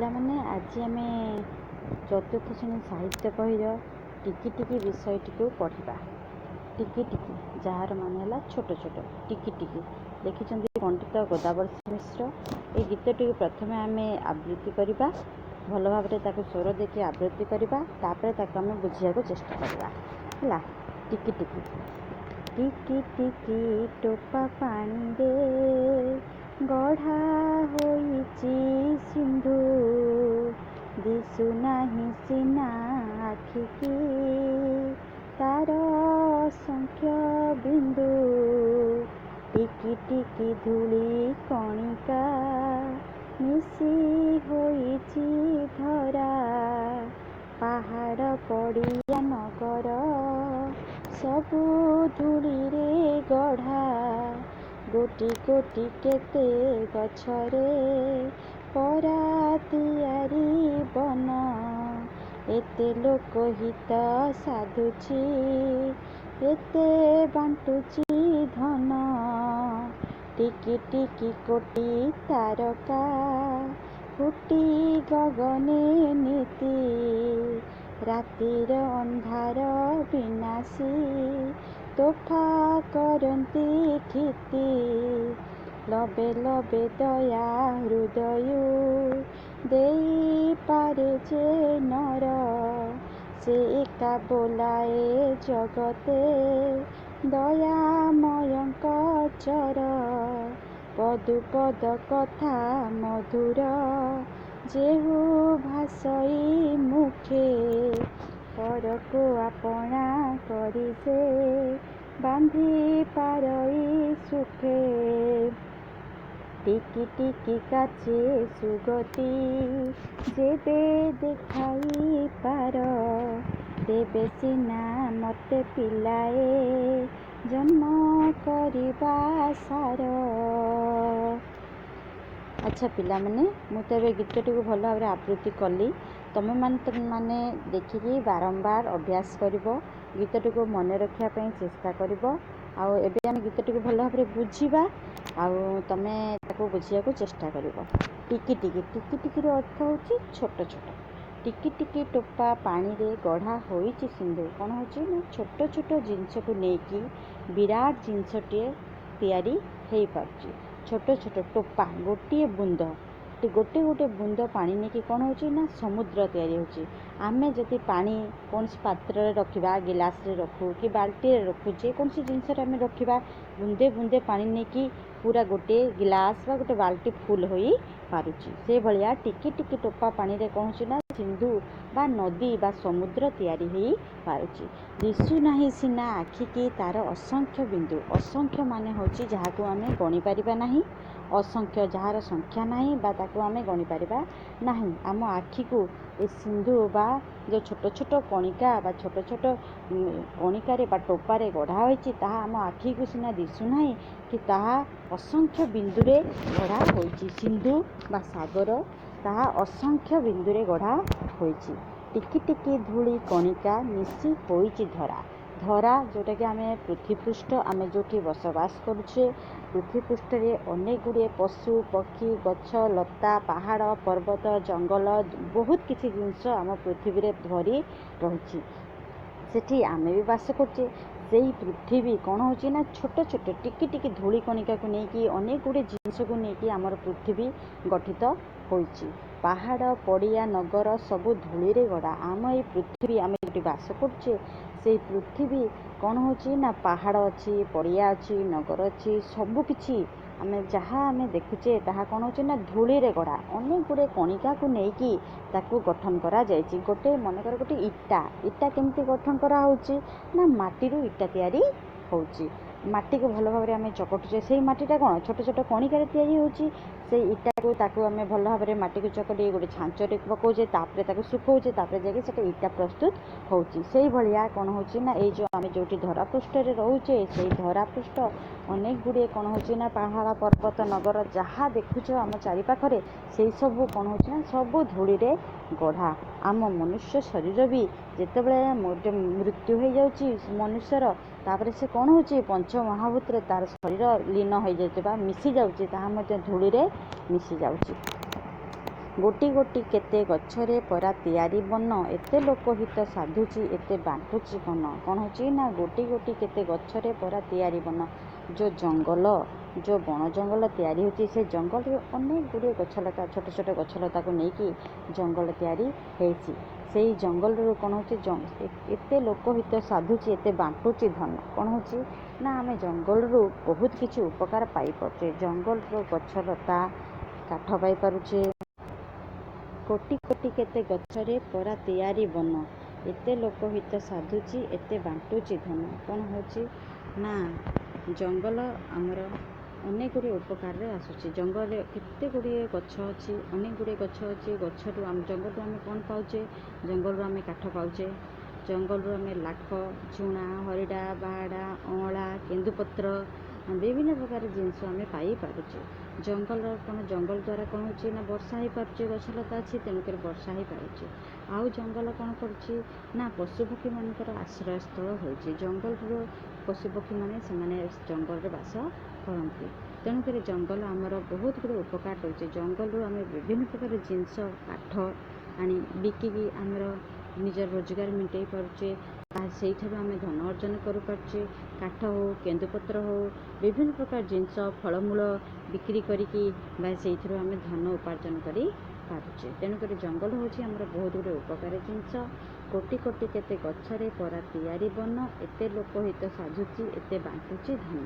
ପିଲାମାନେ, ଆଜି ଆମେ ଚତୁର୍ଥ ଶ୍ରେଣୀ ସାହିତ୍ୟ ବହିର ଟିକି ଟିକି ବିଷୟଟିକୁ ପଢ଼ିବା। ଟିକି ଟିକି, ଯାହାର ମାନେ ହେଲା ଛୋଟ ଛୋଟ, ଟିକି ଟିକି। ଲେଖିଛନ୍ତି ପଣ୍ଡିତ ଗୋଦାବରୀଶ ମିଶ୍ର। ଏଇ ଗୀତଟିକୁ ପ୍ରଥମେ ଆମେ ଆବୃତ୍ତି କରିବା, ଭଲ ଭାବରେ ତାକୁ ସ୍ୱର ଦେଇକି ଆବୃତ୍ତି କରିବା, ତାପରେ ତାକୁ ଆମେ ବୁଝିବାକୁ ଚେଷ୍ଟା କରିବା। ହେଲା, ଟିକି ଟିକି। ଟିକି ଟିକି ଟୋପା ପାଣିରେ ଗଢ଼ା ହୋଇଛି ସିନ୍ଧୁ, ଦିଶୁନାହିଁ ସିନା ଆଖିକି ତାର ଅସଂଖ୍ୟ ବିନ୍ଦୁ। ଟିକି ଟିକି ଧୂଳି କଣିକା ମିଶି ହୋଇଛି ଧରା, ପାହାଡ଼ ପଡ଼ିଆ ନଗର ସବୁ ଧୂଳିରେ ଗଢ଼ା। ଗୋଟି ଗୋଟି କେତେ ଗଛରେ ପରା ତିଆରି ବନ, ଏତେ ଲୋକ ହିତ ସାଧୁଛି, ଏତେ ବାଣ୍ଟୁଛି ଧନ। ଟିକି ଟିକି କୋଟି ତାରକା ଫୁଟି ଗଗନେ ନିତି, ରାତିର ଅନ୍ଧାର ବିନାଶୀ ତୋଫା କରନ୍ତି କ୍ଷିତି। ଲବେ ଲବେ ଦୟା ହୃଦୟୁ ଦେଇପାରେ ଯେ ନର, ସେ ଏକା ବୋଲାଏ ଜଗତେ ଦୟାମୟଙ୍କ ଚର। ପଦୁ ପଦ କଥା ମଧୁର ଯେହୁ ଭାଷଇ ମୁଖେ, ପରକୁ ଆପଣା କରି ସେ ବାନ୍ଧି ପାରଇ ସୁଖେ। ଟିକି ଟିକି କାଚେ ସୁଗତି ଯେବେ ଦେଖାଇ ପାର, ତେବେ ସିନା ମତେ ପିଲାଏ ଜନ୍ମ କରିବା ସାର। ଆଚ୍ଛା ପିଲାମାନେ, ମୁଁ ତ ଏବେ ଗୀତଟିକୁ ଭଲ ଭାବରେ ଆବୃତ୍ତି କଲି। ତୁମେମାନେ ମାନେ ଦେଖିକି ବାରମ୍ବାର ଅଭ୍ୟାସ କରିବ, ଗୀତଟିକୁ ମନେ ରଖିବା ପାଇଁ ଚେଷ୍ଟା କରିବ। ଆଉ ଏବେ ଆମେ ଗୀତଟିକୁ ଭଲ ଭାବରେ ବୁଝିବା, ଆଉ ତୁମେ ତାକୁ ବୁଝିବାକୁ ଚେଷ୍ଟା କରିବ। ଟିକି ଟିକି, ଟିକି ଟିକିର ଅର୍ଥ ହେଉଛି ଛୋଟ ଛୋଟ। ଟିକି ଟିକି ଟୋପା ପାଣିରେ ଗଢ଼ା ହୋଇଛି ସିନ୍ଧୁ। କ'ଣ ହେଉଛି ନା ଛୋଟ ଛୋଟ ଜିନିଷକୁ ନେଇକି ବିରାଟ ଜିନିଷଟିଏ ତିଆରି ହେଇପାରୁଛି। ଛୋଟ ଛୋଟ ଟୋପା, ଗୋଟିଏ ବୁନ୍ଦ, ଗୋଟେ ଗୋଟେ ବୁନ୍ଦ ପାଣି ନେଇକି କ'ଣ ହେଉଛି ନା ସମୁଦ୍ର ତିଆରି ହେଉଛି। ଆମେ ଯଦି ପାଣି କୌଣସି ପାତ୍ରରେ ରଖିବା, ଗିଲାସରେ ରଖୁ କି ବାଲ୍ଟିରେ ରଖୁ, ଯେକୌଣସି ଜିନିଷରେ ଆମେ ରଖିବା, ବୁନ୍ଦେ ବୁନ୍ଦେ ପାଣି ନେଇକି ପୁରା ଗୋଟିଏ ଗିଲାସ ବା ଗୋଟେ ବାଲ୍ଟି ଫୁଲ୍ ହୋଇପାରୁଛି। ସେଇଭଳିଆ ଟିକି ଟିକି ଟୋପା ପାଣିରେ କ'ଣ ହେଉଛି ନା ସିନ୍ଧୁ ବା ନଦୀ ବା ସମୁଦ୍ର ତିଆରି ହେଇପାରୁଛି। ଦିଶୁନାହିଁ ସିନା ଆଖିକି ତାର ଅସଂଖ୍ୟ ବିନ୍ଦୁ। ଅସଂଖ୍ୟ ମାନେ ହେଉଛି ଯାହାକୁ ଆମେ ଗଣିପାରିବା ନାହିଁ, ଅସଂଖ୍ୟ ଯାହାର ସଂଖ୍ୟା ନାହିଁ ବା ତାକୁ ଆମେ ଗଣିପାରିବା ନାହିଁ। ଆମ ଆଖିକୁ ଏ ସିନ୍ଧୁ ବା ଯେଉଁ ଛୋଟ ଛୋଟ କଣିକା ବା ଛୋଟ ଛୋଟ କଣିକାରେ ବା ଟୋପାରେ ଗଢ଼ା ହୋଇଛି, ତାହା ଆମ ଆଖିକୁ ସିନା ଦିଶୁନାହିଁ କି ତାହା ଅସଂଖ୍ୟ ବିନ୍ଦୁରେ ଗଢ଼ା ହୋଇଛି। ସିନ୍ଧୁ ବା ସାଗର ତାହା ଅସଂଖ୍ୟ ବିନ୍ଦୁରେ ଗଢ଼ା ହୋଇଛି। ଟିକି ଟିକି ଧୂଳି କଣିକା ମିଶି ହୋଇଛି ଧରା। ଧରା ଯେଉଁଟାକି ଆମେ ପୃଥିବୀପୃଷ୍ଠ, ଆମେ ଯେଉଁଠି ବସବାସ କରୁଛେ, ପୃଥିବୀପୃଷ୍ଠରେ ଅନେକ ଗୁଡ଼ିଏ ପଶୁ ପକ୍ଷୀ, ଗଛ ଲତା, ପାହାଡ଼ ପର୍ବତ, ଜଙ୍ଗଲ, ବହୁତ କିଛି ଜିନିଷ ଆମ ପୃଥିବୀରେ ଭରି ରହିଛି। ସେଠି ଆମେ ବି ବାସ କରୁଛେ। ସେଇ ପୃଥିବୀ କ'ଣ ହେଉଛି ନା ଛୋଟ ଛୋଟ ଟିକି ଟିକି ଧୂଳି କଣିକାକୁ ନେଇକି, ଅନେକ ଗୁଡ଼ିଏ ଜିନିଷକୁ ନେଇକି ଆମର ପୃଥିବୀ ଗଠିତ ହୋଇଛି। ପାହାଡ଼ ପଡ଼ିଆ ନଗର ସବୁ ଧୂଳିରେ ଗଢ଼ା। ଆମ ଏଇ ପୃଥିବୀ, ଆମେ ଯେଉଁଠି ବାସ କରୁଛେ, ସେଇ ପୃଥିବୀ କ'ଣ ହେଉଛି ନା ପାହାଡ଼ ଅଛି, ପଡ଼ିଆ ଅଛି, ନଗର ଅଛି, ସବୁକିଛି ଆମେ ଯାହା ଆମେ ଦେଖୁଛେ ତାହା କ'ଣ ହେଉଛି ନା ଧୂଳିରେ ଗଢ଼ା। ଅନେକ ଗୁଡ଼ିଏ କଣିକାକୁ ନେଇକି ତାକୁ ଗଠନ କରାଯାଇଛି। ଗୋଟେ ମନେକର ଗୋଟେ ଇଟା, ଇଟା କେମିତି ଗଠନ କରାହେଉଛି ନା ମାଟିରୁ ଇଟା ତିଆରି ହେଉଛି। ମାଟିକୁ ଭଲ ଭାବରେ ଆମେ ଚକଟୁଛେ, ସେଇ ମାଟିଟା କ'ଣ ଛୋଟ ଛୋଟ କଣିକାରେ ତିଆରି ହେଉଛି। ସେଇ ଇଟାକୁ ତାକୁ ଆମେ ଭଲ ଭାବରେ ମାଟିକୁ ଚକଟି ଗୋଟେ ଛାଞ୍ଚରେ ପକାଉଛେ, ତାପରେ ତାକୁ ଶୁଖାଉଛେ, ତାପରେ ଯାଇକି ସେଟା ଇଟା ପ୍ରସ୍ତୁତ ହେଉଛି। ସେଇଭଳିଆ କ'ଣ ହେଉଛି ନା ଏଇ ଯେଉଁ ଆମେ ଯେଉଁଠି ଧରାପୃଷ୍ଠରେ ରହୁଛେ, ସେଇ ଧରାପୃଷ୍ଠ ଅନେକ ଗୁଡ଼ିଏ କ'ଣ ହେଉଛି ନା ପାହାଡ଼ ପର୍ବତ ନଗର ଯାହା ଦେଖୁଛ ଆମ ଚାରିପାଖରେ, ସେଇ ସବୁ କ'ଣ ହେଉଛି ନା ସବୁ ଧୂଳିରେ ଗଢ଼ା। ଆମ ମନୁଷ୍ୟ ଶରୀର ବି ଯେତେବେଳେ ମୃତ୍ୟୁ ହେଇଯାଉଛି ମନୁଷ୍ୟର, ତାପରେ ସେ କ'ଣ ହେଉଛି, ପଞ୍ଚ ମହାଭୂତରେ ତାର ଶରୀର ଲୀନ ହେଇଯାଉଛି ବା ମିଶି ଯାଉଛି, ତାହା ମଧ୍ୟ ଧୂଳିରେ ମିଶି ଯାଉଛି। ଗୋଟି ଗୋଟି କେତେ ଗଛରେ ପରା ତିଆରି ବନ, ଏତେ ଲୋକ ହିତ ସାଧୁଛି, ଏତେ ବାଣ୍ଟୁଛି ଧନ। କ'ଣ ହେଉଛି ନା, ଗୋଟି ଗୋଟି କେତେ ଗଛରେ ପରା ତିଆରି ବନ। ଯେଉଁ ଜଙ୍ଗଲ, ଯେଉଁ ବଣ ଜଙ୍ଗଲ ତିଆରି ହେଉଛି, ସେ ଜଙ୍ଗଲରେ ଅନେକ ଗୁଡ଼ିଏ ଗଛଲତା, ଛୋଟ ଛୋଟ ଗଛଲତାକୁ ନେଇକି ଜଙ୍ଗଲ ତିଆରି ହେଇଛି। ସେଇ ଜଙ୍ଗଲରୁ କ'ଣ ହେଉଛି? ଏତେ ଲୋକହିତ ସାଧୁଛି, ଏତେ ବାଣ୍ଟୁଛି ଧନ। କ'ଣ ହେଉଛି ନା, ଆମେ ଜଙ୍ଗଲରୁ ବହୁତ କିଛି ଉପକାର ପାଇପାରୁଛେ। ଜଙ୍ଗଲରୁ ଗଛଲତା, କାଠ ପାଇପାରୁଛେ। କୋଟି କୋଟି କେତେ ଗଛରେ ପରା ତିଆରି ବନ, ଏତେ ଲୋକହିତ ସାଧୁଛି, ଏତେ ବାଣ୍ଟୁଛି ଧନ। କ'ଣ ହେଉଛି ନା, ଜଙ୍ଗଲ ଆମର ଅନେକ ଗୁଡ଼ିଏ ଉପକାରରେ ଆସୁଛି। ଜଙ୍ଗଲରେ କେତେ ଗୁଡ଼ିଏ ଗଛ ଅଛି, ଅନେକ ଗୁଡ଼ିଏ ଗଛ ଅଛି। ଗଛରୁ ଆମ, ଜଙ୍ଗଲରୁ ଆମେ କ'ଣ ପାଉଛେ? ଜଙ୍ଗଲରୁ ଆମେ କାଠ ପାଉଛେ। ଜଙ୍ଗଲରୁ ଆମେ ଲାଖ, ଝୁଣା, ହରିଡ଼ା, ବାହାଡ଼ା, ଅଁଳା, କେନ୍ଦୁପତ୍ର, ବିଭିନ୍ନ ପ୍ରକାର ଜିନିଷ ଆମେ ପାଇପାରୁଛେ। ଜଙ୍ଗଲର କ'ଣ, ଜଙ୍ଗଲ ଦ୍ୱାରା କ'ଣ ହେଉଛି ନା, ବର୍ଷା ହେଇପାରୁଛି। ଗଛଲତା ଅଛି, ତେଣୁକରି ବର୍ଷା ହେଇପାରୁଛି। ଆଉ ଜଙ୍ଗଲ କ'ଣ କରୁଛି ନା, ପଶୁପକ୍ଷୀମାନଙ୍କର ଆଶ୍ରୟସ୍ଥଳ ହେଉଛି। ଜଙ୍ଗଲରୁ ପଶୁପକ୍ଷୀମାନେ, ସେମାନେ ଜଙ୍ଗଲରେ ବାସ କରନ୍ତି। ତେଣୁକରି ଜଙ୍ଗଲ ଆମର ବହୁତ ଗୁଡ଼ିଏ ଉପକାର ଦେଉଛି। ଜଙ୍ଗଲରୁ ଆମେ ବିଭିନ୍ନ ପ୍ରକାର ଜିନିଷ, କାଠ ଆଣି ବିକିକି ଆମର ନିଜର ରୋଜଗାର ମେଣ୍ଟେଇ ପାରୁଛେ। ସେଇଠାରୁ ଆମେ ଧନ ଅର୍ଜନ କରିପାରୁଛେ। କାଠ ହଉ, କେନ୍ଦୁପତ୍ର ହଉ, ବିଭିନ୍ନ ପ୍ରକାର ଜିନିଷ, ଫଳମୂଳ ବିକ୍ରି କରିକି ବା ସେଇଥିରୁ ଆମେ ଧନ ଉପାର୍ଜନ କରିପାରୁଛେ। ତେଣୁକରି ଜଙ୍ଗଲ ହେଉଛି ଆମର ବହୁତ ଗୁଡ଼ିଏ ଉପକାରୀ ଜିନିଷ। କୋଟି କୋଟି କେତେ ଗଛରେ ପରା ତିଆରି ବନ, ଏତେ ଲୋକହିତ ସାଧୁଛି, ଏତେ ବାଣ୍ଟୁଛି ଧନ।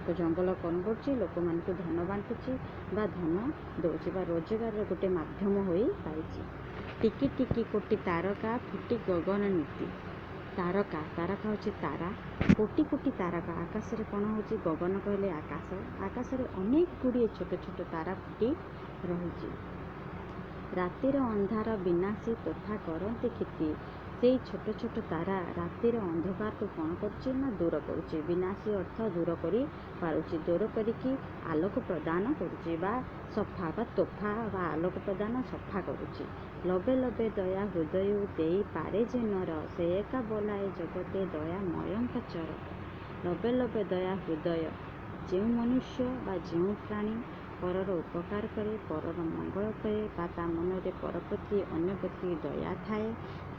ତ ଜଙ୍ଗଲ କ'ଣ କରୁଛି? ଲୋକମାନଙ୍କୁ ଧନ ବାଣ୍ଟୁଛି ବା ଧନ ଦେଉଛି ବା ରୋଜଗାରର ଗୋଟେ ମାଧ୍ୟମ ହୋଇପାରିଛି। ଟିକି ଟିକି କୋଟି ତାରକା ଫୁଟି ଗଗନ ନୀତି। ତାରକା, ତାରକା ହେଉଛି ତାରା। କୋଟି କୋଟି ତାରକା ଆକାଶରେ କ'ଣ ହେଉଛି? ଗଗନ କହିଲେ ଆକାଶ। ଆକାଶରେ ଅନେକ ଗୁଡ଼ିଏ ଛୋଟ ଛୋଟ ତାରା ଫୁଟି ରହିଛି। ରାତିର ଅନ୍ଧାର ବିନାଶୀ ତଥା କରନ୍ତି କ୍ଷିତି। ସେଇ ଛୋଟ ଛୋଟ ତାରା ରାତିର ଅନ୍ଧକାରକୁ କ'ଣ କରୁଛି ନା, ଦୂର କରୁଛି। ବିନାଶୀ ଅର୍ଥ ଦୂର କରିପାରୁଛି, ଦୂର କରିକି ଆଲୋକ ପ୍ରଦାନ କରୁଛି ବା ସଫା ବା ତୋଫା ବା ଆଲୋକ ପ୍ରଦାନ, ସଫା କରୁଛି। ଲବେ ଲବେ ଦୟା ହୃଦୟ ଦେଇପାରେ ଯେ ନର, ସେ ଏକା ବୋଲାଏ ଜଗତେ ଦୟାମୟଙ୍କ ଚର। ଲବେ ଲବେ ଦୟା ହୃଦୟ, ଯେଉଁ ମନୁଷ୍ୟ ବା ଯେଉଁ ପ୍ରାଣୀ ପରର ଉପକାର କରେ, ପରର ମଙ୍ଗଳ କରେ ବା ତା ମନରେ ପର ପ୍ରତି, ଅନ୍ୟ ପ୍ରତି ଦୟା ଥାଏ,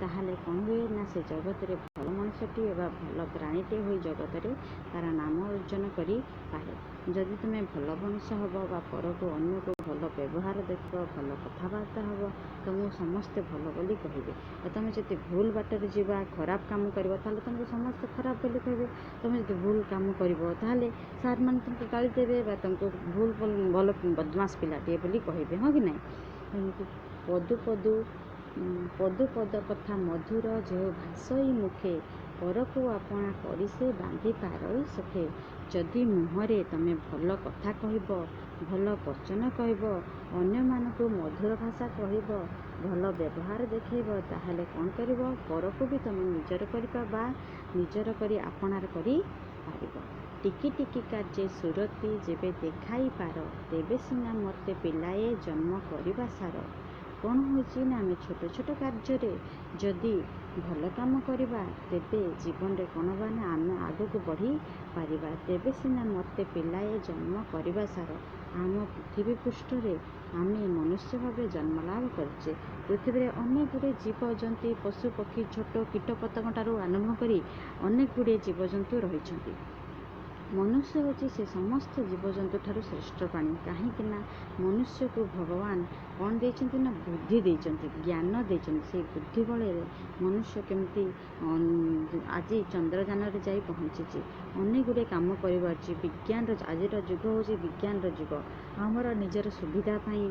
ତାହେଲେ କ'ଣ ହୁଏ ନା, ସେ ଜଗତରେ ଭଲ ମଣିଷଟିଏ ବା ଭଲ ପ୍ରାଣୀଟିଏ ହୋଇ ଜଗତରେ ତାର ନାମ ଅର୍ଜନ କରିପାରେ। ଯଦି ତୁମେ ଭଲ ମଣିଷ ହେବ ବା ପରକୁ, ଅନ୍ୟକୁ ଭଲ ବ୍ୟବହାର ଦେଖିବ, ଭଲ କଥାବାର୍ତ୍ତା ହେବ, ତୁମକୁ ସମସ୍ତେ ଭଲ ବୋଲି କହିବେ। ଆଉ ତୁମେ ଯଦି ଭୁଲ ବାଟରେ ଯିବା, ଖରାପ କାମ କରିବ, ତାହେଲେ ତୁମକୁ ସମସ୍ତେ ଖରାପ ବୋଲି କହିବେ। ତୁମେ ଯଦି ଭୁଲ କାମ କରିବ, ତାହେଲେ ସାର୍ମାନେ ତୁମକୁ ଗାଳି ଦେବେ ବା ତୁମକୁ ଭୁଲ ଭଲ ବଦମାସ ପିଲାଟିଏ ବୋଲି କହିବେ, ହଁ କି ନାହିଁ? ଏମିତି ପଦୁ ପଦୁ ପଦୁ ପଦ କଥା ମଧୁର ଯେଉଁ ଭାଷଇ ମୁଖେ, ପରକୁ ଆପଣା କରି ସେ ବାନ୍ଧି ପାରଇ ସଖେ। ଯଦି ମୁହଁରେ ତୁମେ ଭଲ କଥା କହିବ, ଭଲ ବଚନ କହିବ, ଅନ୍ୟମାନଙ୍କୁ ମଧୁର ଭାଷା କହିବ, ଭଲ ବ୍ୟବହାର ଦେଖେଇବ, ତାହେଲେ କ'ଣ କରିବ? ପରକୁ ବି ତୁମେ ନିଜର କରିବା ବା ନିଜର କରି ଆପଣାର କରିପାରିବ। ଟିକି ଟିକି କାର୍ଯ୍ୟେ ସୁରତି ଯେବେ ଦେଖାଇ ପାର, ତେବେ ସିନା ମତେ ପିଲାଏ ଜନ୍ମ କରିବା ସାର। କ'ଣ ହେଉଛି ନା, ଆମେ ଛୋଟ ଛୋଟ କାର୍ଯ୍ୟରେ ଯଦି ଭଲ କାମ କରିବା, ତେବେ ଜୀବନରେ କ'ଣ ହେବା ନା, ଆମେ ଆଗକୁ ବଢ଼ିପାରିବା। ତେବେ ସିନା ମତେ ପିଲାଏ ଜନ୍ମ କରିବା ସାର। ଆମ ପୃଥିବୀ ପୃଷ୍ଠରେ ଆମେ ମନୁଷ୍ୟ ଭାବେ ଜନ୍ମ ଲାଭ କରିଛେ। ପୃଥିବୀରେ ଅନେକ ଗୁଡ଼ିଏ ଜୀବଜନ୍ତୁ, ପଶୁ ପକ୍ଷୀ, ଛୋଟ କୀଟପତଙ୍ଗ ଠାରୁ ଆରମ୍ଭ କରି ଅନେକ ଗୁଡ଼ିଏ ଜୀବଜନ୍ତୁ ରହିଛନ୍ତି। ମନୁଷ୍ୟ ହେଉଛି ସେ ସମସ୍ତ ଜୀବଜନ୍ତୁ ଠାରୁ ଶ୍ରେଷ୍ଠ ପ୍ରାଣୀ। କାହିଁକି ନା, ମନୁଷ୍ୟକୁ ଭଗବାନ କ'ଣ ଦେଇଛନ୍ତି ନା, ବୁଦ୍ଧି ଦେଇଛନ୍ତି, ଜ୍ଞାନ ଦେଇଛନ୍ତି। ସେଇ ବୁଦ୍ଧି ବଳରେ ମନୁଷ୍ୟ କେମିତି ଆଜି ଚନ୍ଦ୍ରଯାନରେ ଯାଇ ପହଞ୍ଚିଛି, ଅନେକ ଗୁଡ଼ିଏ କାମ କରିପାରୁଛି। ବିଜ୍ଞାନର, ଆଜିର ଯୁଗ ହେଉଛି ବିଜ୍ଞାନର ଯୁଗ। ଆମର ନିଜର ସୁବିଧା ପାଇଁ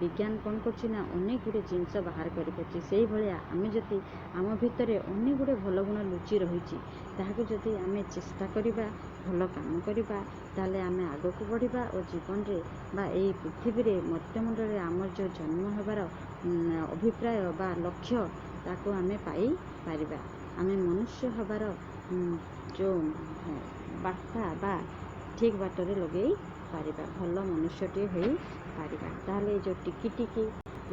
ବିଜ୍ଞାନ କ'ଣ କରୁଛି ନା, ଅନେକ ଗୁଡ଼ିଏ ଜିନିଷ ବାହାର କରିପାରୁଛି। ସେଇଭଳିଆ ଆମେ ଯଦି, ଆମ ଭିତରେ ଅନେକ ଗୁଡ଼ିଏ ଭଲ ଗୁଣ ଲୁଚି ରହିଛି, ତାହାକୁ ଯଦି ଆମେ ଚେଷ୍ଟା କରିବା, ଭଲ କାମ କରିବା, ତାହେଲେ ଆମେ ଆଗକୁ ବଢ଼ିବା ଓ ଜୀବନରେ ବା ଏଇ ପୃଥିବୀରେ, ମର୍ତ୍ତ୍ୟମଣ୍ଡଳରେ ଆମର ଯେଉଁ ଜନ୍ମ ହେବାର ଅଭିପ୍ରାୟ ବା ଲକ୍ଷ୍ୟ, ତାକୁ ଆମେ ପାଇପାରିବା। ଆମେ ମନୁଷ୍ୟ ହେବାର ଯେଉଁ ବାର୍ତ୍ତା ବା ଠିକ୍ ବାଟରେ ଲଗେଇ ପାରିବା, ଭଲ ମନୁଷ୍ୟଟିଏ ହୋଇପାରିବା। ତାହେଲେ ଏଇ ଯେଉଁ ଟିକି ଟିକି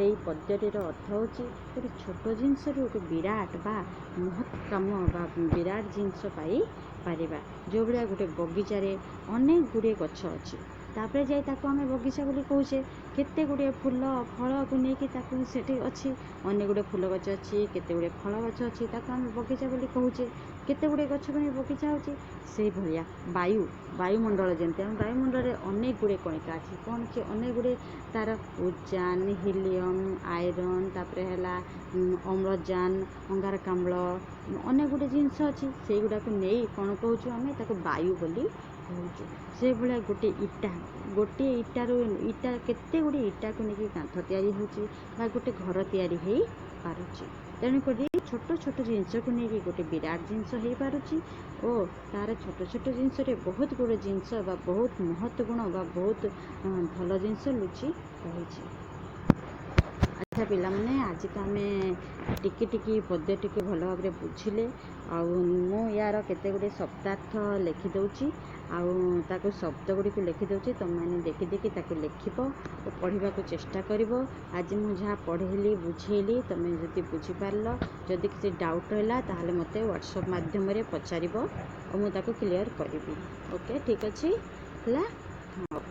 ଏଇ ପଦ୍ୟଟିର ଅର୍ଥ ହେଉଛି, ଗୋଟେ ଛୋଟ ଜିନିଷରୁ ଗୋଟେ ବିରାଟ ବା ମହତ୍ କାମ ବା ବିରାଟ ଜିନିଷ ପାଇପାରିବା। ଯେଉଁଭଳିଆ ଗୋଟେ ବଗିଚାରେ ଅନେକ ଗୁଡ଼ିଏ ଗଛ ଅଛି, ତାପରେ ଯାଇ ତାକୁ ଆମେ ବଗିଚା ବୋଲି କହୁଛେ। କେତେ ଗୁଡ଼ିଏ ଫୁଲ ଫଳକୁ ନେଇକି ତାକୁ ସେଠି ଅଛି, ଅନେକ ଗୁଡ଼ିଏ ଫୁଲ ଗଛ ଅଛି, କେତେ ଗୁଡ଼ିଏ ଫଳ ଗଛ ଅଛି, ତାକୁ ଆମେ ବଗିଚା ବୋଲି କହୁଛେ। କେତେ ଗୁଡ଼ିଏ ଗଛକୁ ନେଇ ବଗିଚା ହେଉଛି। ସେଇଭଳିଆ ବାୟୁ, ବାୟୁମଣ୍ଡଳ ଯେମିତି, ଆମ ବାୟୁମଣ୍ଡଳରେ ଅନେକ ଗୁଡ଼ିଏ କଣିକା ଅଛି। କ'ଣ ଅଛି? ଅନେକ ଗୁଡ଼ିଏ ତା'ର ଉଜାନ, ହିଲିୟମ୍, ଆଇରନ୍, ତାପରେ ହେଲା ଅମ୍ଳଜାନ, ଅଙ୍ଗାରକାମ୍ଳ, ଅନେକ ଗୁଡ଼ିଏ ଜିନିଷ ଅଛି। ସେଇଗୁଡ଼ାକୁ ନେଇ କ'ଣ କହୁଛୁ ଆମେ? ତାକୁ ବାୟୁ ବୋଲି କହୁଛୁ। ସେଇଭଳିଆ ଗୋଟେ ଇଟା, ଗୋଟିଏ ଇଟାରୁ ଇଟା, କେତେ ଗୁଡ଼ିଏ ଇଟାକୁ ନେଇକି କାନ୍ଥ ତିଆରି ହେଉଛି ବା ଗୋଟେ ଘର ତିଆରି ହେଇପାରୁଛି। ତେଣୁକରି ଛୋଟ ଛୋଟ ଜିନିଷକୁ ନେଇକି ଗୋଟେ ବିରାଟ ଜିନିଷ ହେଇପାରୁଛି ଓ ତା'ର ଛୋଟ ଛୋଟ ଜିନିଷରେ ବହୁତ ଗୁଡ଼ିଏ ଜିନିଷ ବା ବହୁତ ମହତ୍ଵ ଗୁଣ ବା ବହୁତ ଭଲ ଜିନିଷ ଲୁଚି ରହିଛି। ଆଚ୍ଛା ପିଲାମାନେ, ଆଜି ତ ଆମେ ଟିକେ ଟିକେ ପଦ୍ୟଟିକୁ ଭଲ ଭାବରେ ବୁଝିଲେ। ଆଉ ମୁଁ ୟାର କେତେ ଗୁଡ଼ିଏ ଶବ୍ଦାର୍ଥ ଲେଖିଦେଉଛି ଆଉ ତାକୁ ଶବ୍ଦ ଗୁଡ଼ିକୁ ଲେଖିଦେଉଛି। ତୁମେମାନେ ଦେଖି ଦେଖି ତାକୁ ଲେଖିବ ଓ ପଢ଼ିବାକୁ ଚେଷ୍ଟା କରିବ। ଆଜି ମୁଁ ଯାହା ପଢ଼େଇଲି, ବୁଝେଇଲି, ତୁମେ ଯଦି ବୁଝିପାରିଲ, ଯଦି କିଛି ଡାଉଟ୍ ରହିଲା, ତାହେଲେ ମୋତେ ହ୍ୱାଟ୍ସଆପ୍ ମାଧ୍ୟମରେ ପଚାରିବ ଆଉ ମୁଁ ତାକୁ କ୍ଲିଅର୍ କରିବି। ଓକେ, ଠିକ୍ ଅଛି, ହେଲା, ହଉ।